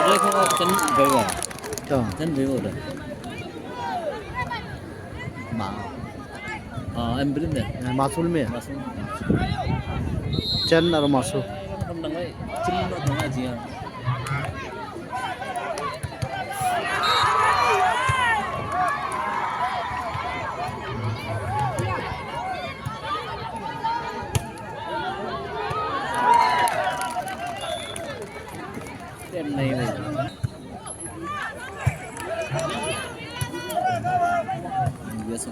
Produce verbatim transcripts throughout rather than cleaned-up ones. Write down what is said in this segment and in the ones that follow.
Udah kok kan bawa. Tuh. Kan bawa udah. Ma. Ah, em belum ya? Eh, Masul me. Masul. Chen aro Masu. Kan nang ai, cuma nang aja ya. Tem na yun. Biasa.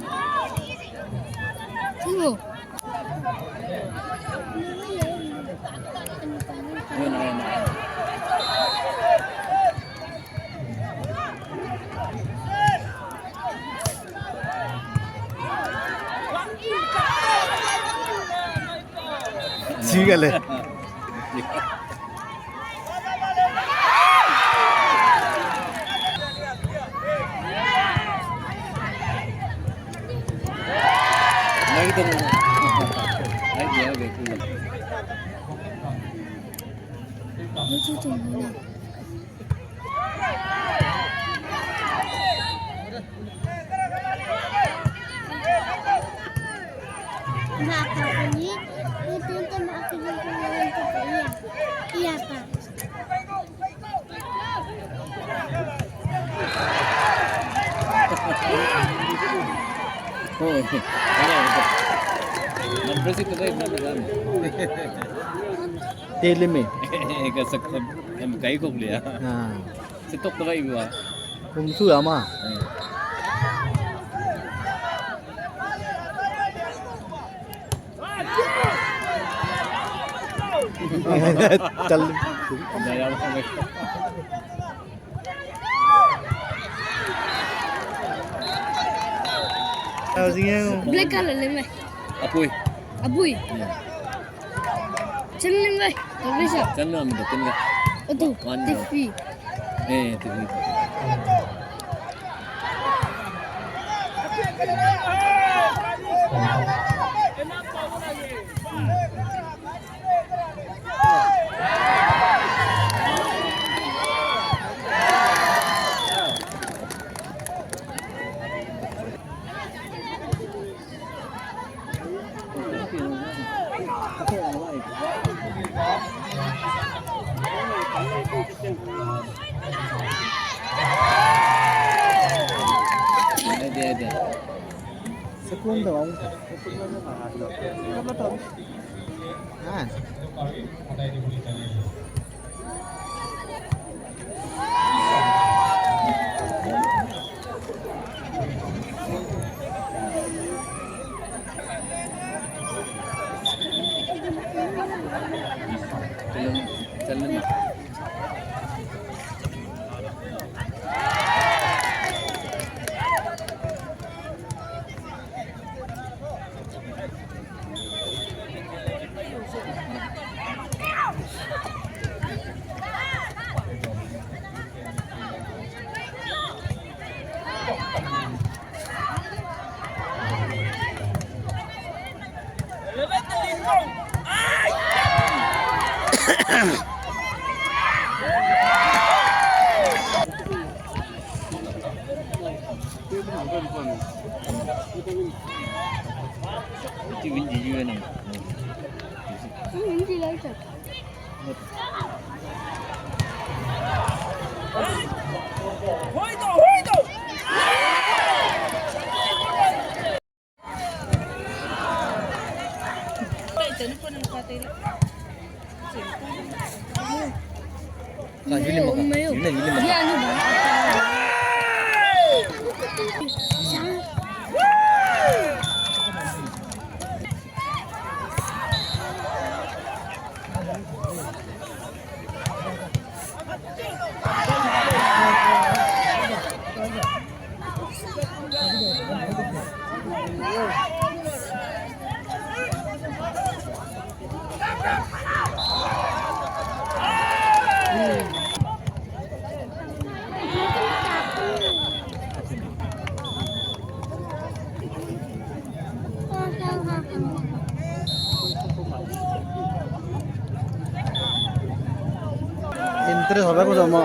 Sino? Ayun, ayun, ayun. Sígale. Iya, Pak. Tele me. Kasak em kai kok lia. Sitok to kai gua. Kung su ama. Tal. Black color le me. Apui. Apui. Channel ngai. Tabisa. Channel ang dating ka. Ito. One, T V. Eh, T V. Sekunde, Bang. Ah. Ka, yuli maka. Yuli, yuli maka. Iya, ano ba? Interest হবে বুঝো মা।